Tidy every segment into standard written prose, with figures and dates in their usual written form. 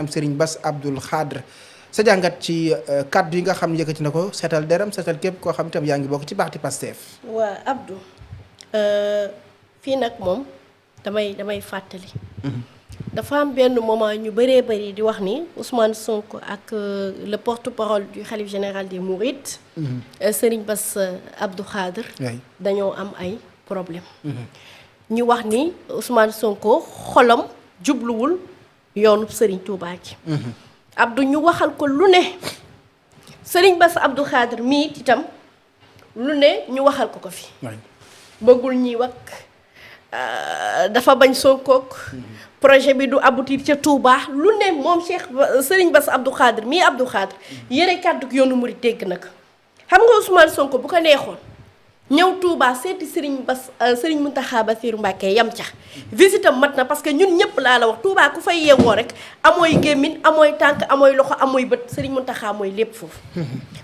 am Serigne Bass Abdou Khadre sa jàngat ci kaddu yi nga xam ne yëkkati na ko seetal deram seetal képp koo xam itam yaa ngi bokk ci parti Pastef. waa Abdou fii nag moom damay fàttali. dafa am benn moment ñu bëree bëri di wax ni Ousmane Sonko ak le porte-parole du khalife général des Mourides. Serigne Bass Abdou Khadre. dañoo am ay problème ñu wax ni Ousmane Sonko xolam jubluwul yoonu Serigne Touba gi. Abdou ñu waxal ko lu ne Serigne Bass Abdou Khadre mii itam lu ne ñu waxal ko fi. bëggul ñuy wax dafa bañ Sonkook projet bi du aboutir ca Touba lu ne moom Serigne Bass Abdou Khadre mii Abdou Khadre yére kàddu yoonu murid dégg nag xam nga Ousmane Sonko bu ko neexoon ñëw Touba seeti Serigne Mountakha Bassirou Mbacké yam ca visitam mat na parce que ñun ñëpp laa la wax Touba ku fay yeewoo rek amooy gémmiñ amooy tànk amooy loxo amooy bët Serigne Mountakha mooy lépp foofu.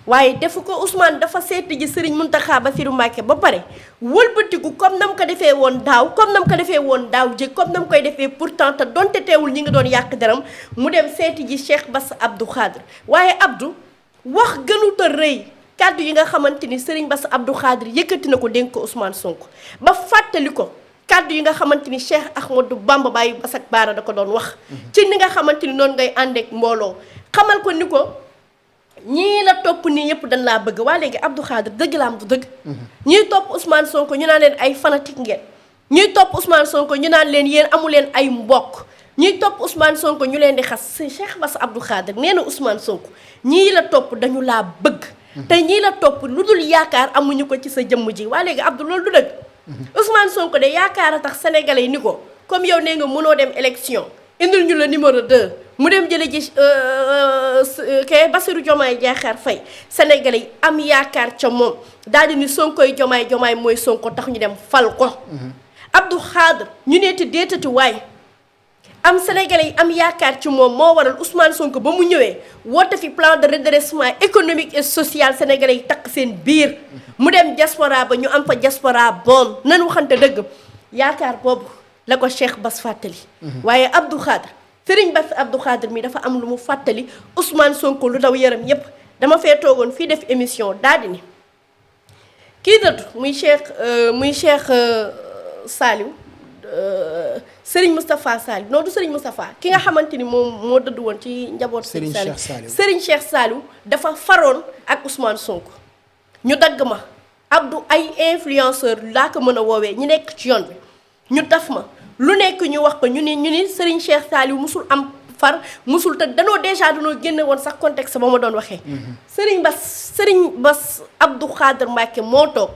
waaye defu ko Ousmane dafa seeti ji Serigne Mountakha Bassirou Mbacké ba pare wëlbatiku comme nam ko defee woon daaw comme nam ko defee woon daaw jëg comme nam koy defee pourtant te donte teewul ñi ngi doon yàq deram mu dem seeti ji Cheikh Bass Abdou Khadre waaye Abdou wax gënut a rëy. kàddu yi nga xamante ni Serigne Bass Abdou Khadre yëkkati na ko dénk ko Ousmane Sonko ba fàttali ko kàddu yi nga xamante ni Cheikh Ahmadou Bamba Baye Bass ak Baara da ko doon wax. ci ni nga xamante ni noonu ngay àndeek mbooloo xamal ko ni ko ñii la topp nii yëpp dañ laa bëgg waa léegi Abdou Khadre dëgg la am du dëgg. ñiy topp Ousmane Sonko ñu naan leen ay fanatique ngeen ñuy topp Ousmane Sonko ñu naan leen yéen amu leen ay mbokk ñuy topp Ousmane Sonko ñu leen di xas Cheikh Bass Abdou Khadre nee na Ousmane Sonko ñii la topp dañu laa bëgg. te ñii la topp lu dul yaakaar amuñu ko ci sa jëmm ji waa léegi Abdou loolu du dëgg. Ousmane Sonko de yaakaar a tax sénégalais yi ni ko comme yow nee nga mënoo dem élection indil ñu la numéro 2 mu dem jële ji kay Bassirou Diomaye Diakhar Faye sénégalais yi am yaakaar ca moom daal di ni Sonkoy Diomaye mooy Sonko tax ñu dem fal ko. Abdou Khadre ñu neeti déetati waay. am sénégalais yi am yaakaar ci moom moo waral Ousmane Sonko ba mu ñëwee woote fi plan de redressement économique et social sénégalais yi takk seen biir mu dem diaspora ba ñu am fa diaspora bon nan waxante dëgg yaakaar boobu la ko Cheikh Bass fàttali. waaye Abdou Khadre Serigne Bass Abdou Khadre mi dafa am lu mu fàttali Ousmane Sonko lu daw yaram yépp dama fee toogoon fii def émission daal di ni kii dëddu muy Cheikh Saliou. Serigne Moustapha Saliou non du Serigne Moustapha ki nga xamante ni moom moo dëdd woon ci njaboot Serigne Cheikh Saliou dafa faroon ak Ousmane Sonko ñu dagg ma Abdou ay influenceur laa ko mën a woowee ñu nekk ci yoon bi ñu taf ma lu nekk ñu wax ko ñu ni Serigne Cheikh Saliou musul am far musul te danoo génne woon sax contexte ba ma doon waxee. Serigne Bass Abdou Khadre Mbacké moo toog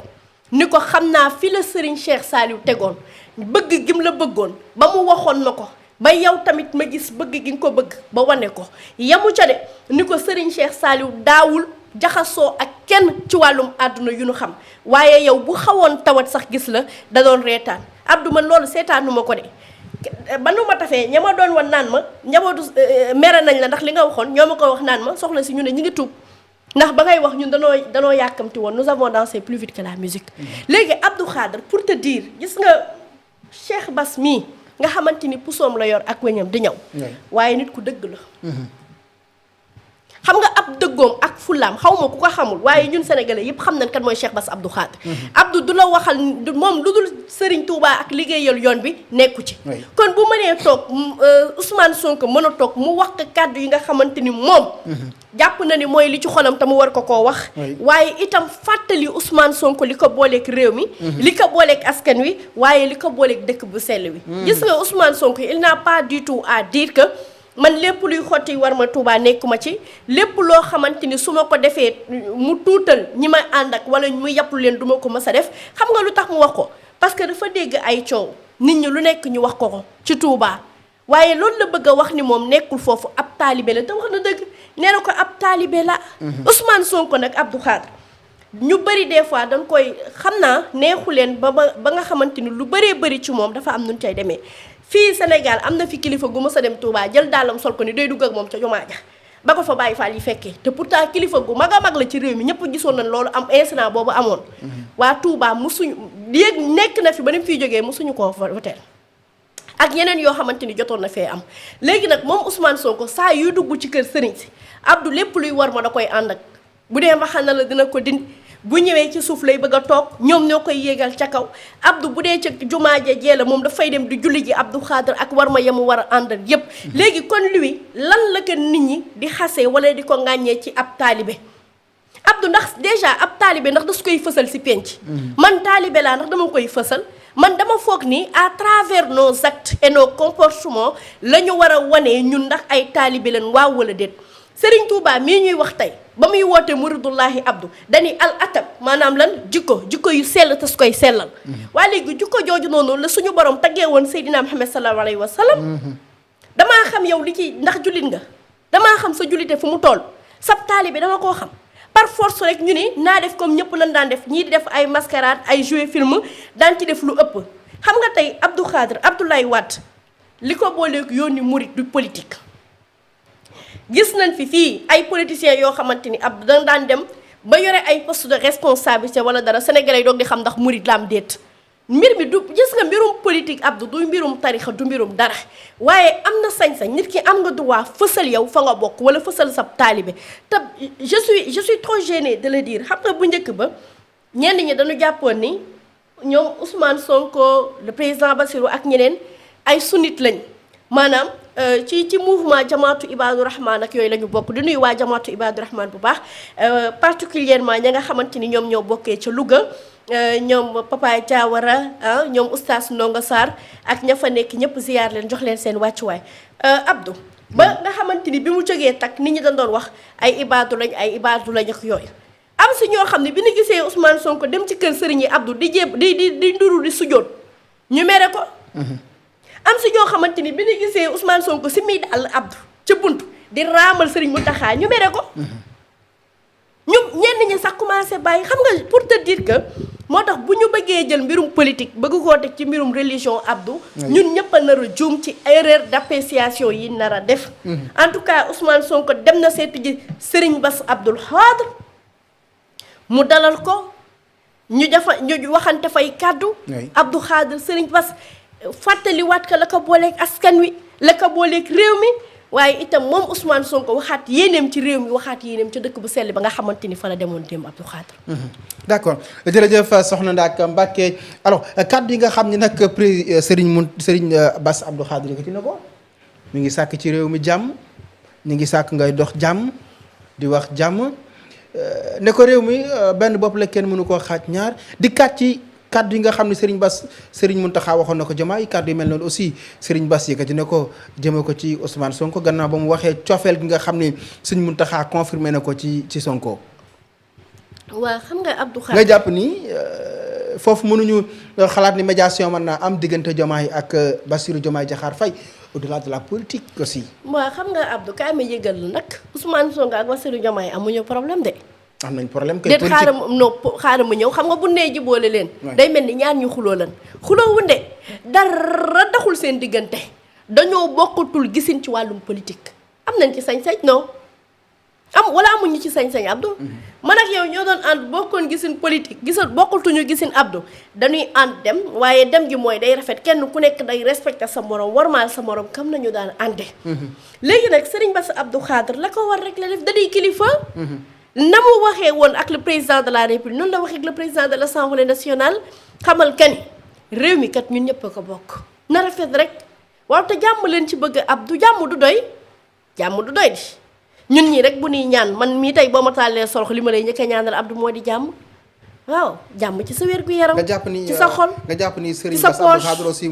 ni ko xam naa fi la Serigne Cheikh Saliou tegoon bëgg gim la bëggoon ba mu waxoon ma ko ba yow tamit ma gis bëgg gi nga ko bëgg ba wane ko yamu ca de ni ko Serigne Cheikh Saliou daawul jaxasoo ak kenn ci wàllum àdduna yu nu xam waaye yow bu xawoon tawat sax gis la da doon reetaan Abdou man loolu seetaanuma ko de ba nu ma tafee ña ma doon wan naan ma njabootu mere nañ la ndax li nga waxoon ñoo ma ko wax naan ma soxla si ñu ne ñu ngi tuub ndax ba ngay wax ñun danoo yàkkamti woon nous avons dansé plus vite que la musique. léegi Abdou Khadre pour te dire gis nga Cheikh Bass mii nga xamante ni pusoom la yor ak weñam di ñëw. waaye nit ku dëgg la. xam nga ab dëggoom ak fulaam xaw ma ku ko xamul waaye ñun sénégalais yëpp xam nañ kan mooy Cheikh Bass Abdou Khadre. Abdou du la waxal moom lu dul Serigne Touba ak liggéeyal yoon bi nekku ci. kon bu mënee toog Ousmane Sonko mën a toog mu wax kàddu yi nga xamante ni moom. jàpp na ni mooy li ci xolam te mu war ko koo wax. waaye itam fàttali Ousmane Sonko li ko booleeg réew mi. li ko booleeg askan wi waaye li ko booleeg dëkk bu sell wi. gis nga Ousmane Sonko il n'a pas du tout à dire que. man lépp luy xotti war ma Touba nekkuma ci lépp loo xamante ni su ma ko defee mu tuutal ñi may ànd ak wala mu yàpp leen duma ko mës a def xam nga lu tax mu wax ko parce que dafa dégg ay coow nit ñi lu nekk ñu wax ko ci Touba waaye loolu la bëgg a wax ni moom nekkul foofu ab taalibe la te wax na dëgg nee na ko ab taalibe la. Ousmane Sonko nag Abdou Khadre ñu bëri des fois dañ koy xam naa neexu leen ba nga xamante ni lu bëree bëri ci moom dafa am nu ñu cay demee. fii Sénégal am na fi kilifa gu mës a dem Touba jël dàllam sol ko ni day dugg ak moom ca jumaa ja ba ko fa Baye Fall yi fekkee te pourtant kilifa gu mag a mag la ci réew mi ñëpp gisoon nañ loolu am incident boobu amoon. waa Touba musuñu léegi nekk na fi ba ni mu fiy jógee musuñu koo voteel ak yeneen yoo xamante ni jotoon na fee am léegi nag moom Ousmane Sonko saa yuy dugg ci kër sëriñ si Abdou lépp luy war ma da koy ànd ak bu dee mbaxana la dina ko dindi bu ñëwee ci suuf lay bëgg a toog ñoom ñoo koy yéegal ca kaw Abdou bu dee ca jumaa ja jee la moom dafay dem di julli ji Abdou Khadre ak war ma yemu war a àndal yépp léegi kon lui lan la ko nit ñi di xasee wala di ko ŋàññee ci ab taalibe Abdou ndax déjà ab taalibe ndax das koy fësal si penc man taalibe laa ndax dama koy fësal man dama foog ni à travers nos actes et nos comportements la ñu war a wanee ñun ndax ay taalibe leen waaw wala déet Serigne Touba mii ñuy wax tey ba muy woote muridullahi Abdou dañuy al atab maanaam lan jikko yu sell te su koy sellal waaye léegi jikko jooju noonu la suñu borom taggee woon Seydina Muhammad sallallahu alayhi wa sallam damaa xam yow li ci ndax jullit nga damaa xam sa jullite fu mu toll sab taalibe dama koo xam par force rek ñu ni naa def comme ñëpp lañ daan def ñii di def ay mascarade ay jouer film daan ci def lu ëpp xam nga tey Abdou Khadre Abdoulaye Wade li ko booleeg yooni murit du politique gis nañ fi fii ay politiciens yoo xamante ni ab daan dem ba yore ay poste de responsabilité wala dara sénégalais yi doog di xam ndax murit la am déet mbir mi du gis nga mbirum politique Abdou du mbirum tarixa du mbirum dara waaye am na sañ-sañ nit ki am nga droit fësal yow fa nga bokk wala fësal sa taalibe te je suis trop gênée de le dire xam nga bu njëkk ba ñenn ñi dañu jàppoon ni ñoom Ousmane Sonko le président Bassirou ak ñeneen ay sunnit lañ maanaam ci mouvement jamaatu Ibadu Rahman ak yooyu la ñu bokk di nuyu waa jamaatu Ibadu Rahman bu baax particulièrement ña nga xamante ni ñoom ñoo bokkee ca Louga ñoom Papa Diawara ñoom oustaz Ndongo Sarr ak ña fa nekk ñëpp ziyaar leen jox leen seen wàccuwaay Abdou ba nga xamante ni bi mu jógee takk nit ñi dañ doon wax ay ibaadu lañ ak yooyu am si ñoo xam ne bi ñu gisee Ousmane Sonko dem ci kër sëriñ yi Abdou di jéem di nduru di sujjóot ñu mere ko am si ñoo xamante ni bi ñu gisee Ousmane Sonko si muy dal Abdou ca bunt di raamal sëriñ Mountakha ñu mere ko ñu ñenn ñi sax commencé bàyyi xam nga pour te dire que moo tax bu ñu bëggee jël mbirum politique bëgg koo teg ci mbirum religion Abdou ñun ñëpp a nar a juum ci erreur d'appréciation yi nar a def en tout cas Ousmane Sonko dem na seeti ji Serigne Bass Abdoul Khadre mu dalal ko ñu waxante fay kàddu Abdou Khadre Serigne Bass fàttaliwaat ko la ko booleeg askan wi la ko booleeg réew mi waaye itam moom Ousmane Sonko waxaat yéeneem ci réew mi waxaat yéeneem ci dëkk bu sell ba nga xamante ni fa la demoon démb Abdou Khadre. d'accord jërëjëf soxna Ndack Mbacké alors kàddu yi nga xam ne nag Serigne Bass Abdou Khadre yëkkati na ko mi ngi sàkk ci réew mi jàmm ñu ngi sàkk ngay dox jàmm di wax jàmm ne ko réew mi benn bopp la kenn mënu koo xaaj ñaar di kat ci. kaddu yi nga xam ne Serigne Mountakha waxoon na ko Diomaye kaddu yi mel noonu aussi Serigne Bass yëkkati na ko jëme ko ci Ousmane Sonko gannaaw ba mu waxee cofeel gi nga xam ne Serigne Mountakha confirmé na ko ci Sonko. waaw xam nga Abdou Khadre nga jàpp ni foofu mënuñu xalaat ni médiation mën naa am diggante Diomaye ak Bassirou Diomaye Diakhar Faye au-delà de la politique aussi. waaw xam nga Abdou kaay ma yëgal la nag Ousmane Sonko ak Bassirou Diomaye amuñu problème de. am nañ problème kay politique xaaral ma ñëw xam nga bu nee jiboole leen day mel ni ñaar ñu xuloo lan xuloo wunde dara taxul seen diggante dañoo bokkatul gisin ci wàllum politique am nañ ci sañ-sañ non wala amuñu ci sañ-sañ Abdou man ak yow ñoo doon ànd bokkoon gisin politique bokkatuñu gisin Abdou dañuy ànd dem waaye dem gi mooy day rafet kenn ku nekk day respecté sa morom warmaal sa morom kam nañu daan ànde léegi nag Serigne Bass Abdou Khadre la ko war rek la def dañuy kilifa na mu waxee woon ak le président de la république noonu la waxee ak le président de l'assemblée nationale xamal kani réew mi kat ñun ñëpp a ko bokk na rafet rek waaw te jàmm leen ci bëgg Abdou jàmm du doy di ñun ñii rek bu ñuy ñaan man mii tey boo ma tàllee sorox li ma lay njëkk a ñaanal Abdou moo di jàmm waaw jàmm ci sa wér gu yaram nga jàpp ni ci sa xol nga jàpp ni Serigne ci sa Bass Abdou poche Khadre aussi